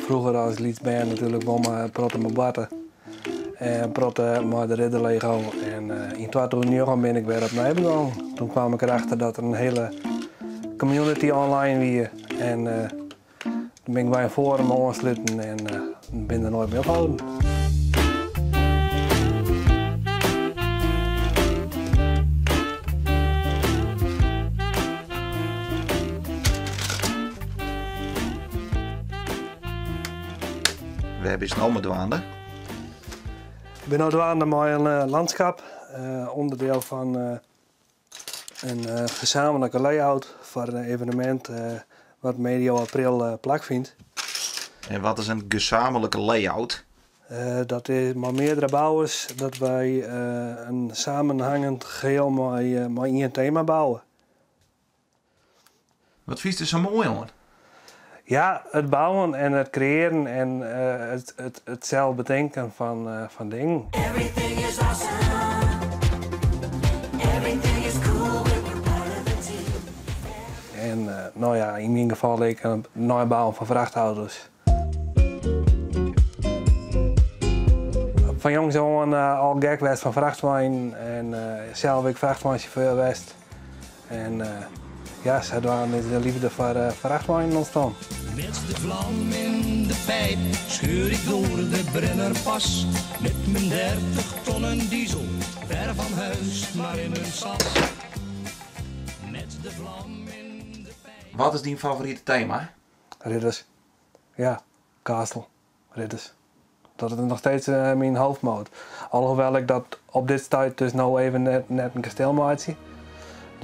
Froeger as lyts bern natuerlik wol mei in protte mei boarte en in protte mei de ridderlego. En yn 2009 bin ik wer opnij begûn. Toen kwam ik erachter dat der in hiele community online wie. En toen bin ik by in foarum oansluten en bin der noait mear opholden. Wêr bist no mei dwaande? Ik bin no dwaande mei in landskap, ûnderdiel fan in gezamenlijke layout foar in evenemint wat medio april plakfynt. En wat is in gezamenlijke layout? Dat is mei meardere bouwers dat wy in samenhangend geheel mei ien tema bouwe. Wat fynst der sa moai oan? Ja, it bouwen en it kreëaren en it sels betinken fan dingen. Everything is awesome. Everything is cool when you're part of the team. En no ja, yn myn gefal ek it neibouwen fan frachtauto's. Fan jongs ôf oan al gek west fan frachtweinen en sels ek frachtweinsjauffeur west. En ja, sadwaande is de liefde foar frachtweinen ûntstien. Met de vlam in de pijp scheur ik door de Brennerpas. Met mijn 30 tonnen diesel, ver van huis, maar in mijn sas. Met de vlam in de pijp. Wat is dyn favorite tema? Ridders. Ja, castle. Ridders. Dat is noch steeds myn hoofdmoot. Alhoewel ik dat op dit stuit dus no even net in kasteel meitsje.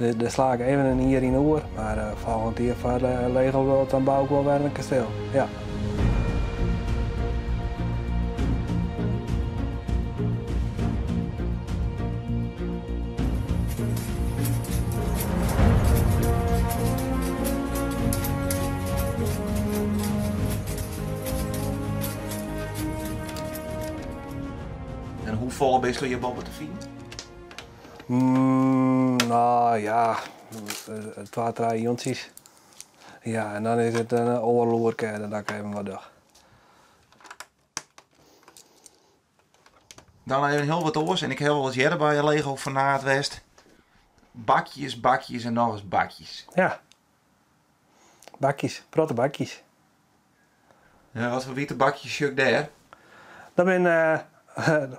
Dêr sla ik even in jier yn oer, mar folgjend jier foar de Lego World dan bou ik wol wer in kasteel. Ja. En hoefolle bist hjir boppe te finen? No ja, twa, trije jûntsjes. Ja, en dan is it in oardel oerke dat ik even wat doch. Dan even hiel wat oars en ik ha wolris earder by in Lego fanaat west. Bakjes, bakjes en nochris bakjes. Ja. Bakjes, protte bakjes. Ja, wat foar wite bakjes sjoch ik dêr? Dat binne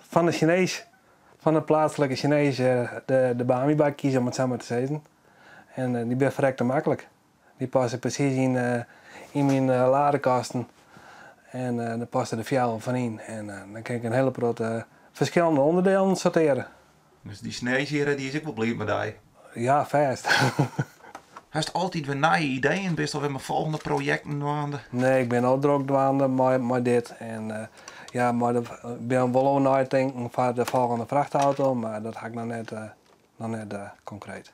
fan de Chinees, fan de pleatslike Chinees, de Bami-bakjes om it sa mar te sizzen. En dy binne ferrekte maklik. Dy passe presys yn myn ladekasten en dêr passe der fjouwer fan yn. En dan kin ik in hiele protte ferskillende ûnderdielen sortearje. Dus dy Sinees hjir, dy is ek wol bliid mei dy? Ja, fêst. Hast altyd wer nije ideeën? Bist alwer mei folgjende projekten dwaande? Nee, ik bin al drok dwaande mei dit. En ja, mei de, ik bin wol oan neitinken foar de folgjende frachtauto, mar dat ha ik noch net konkreet.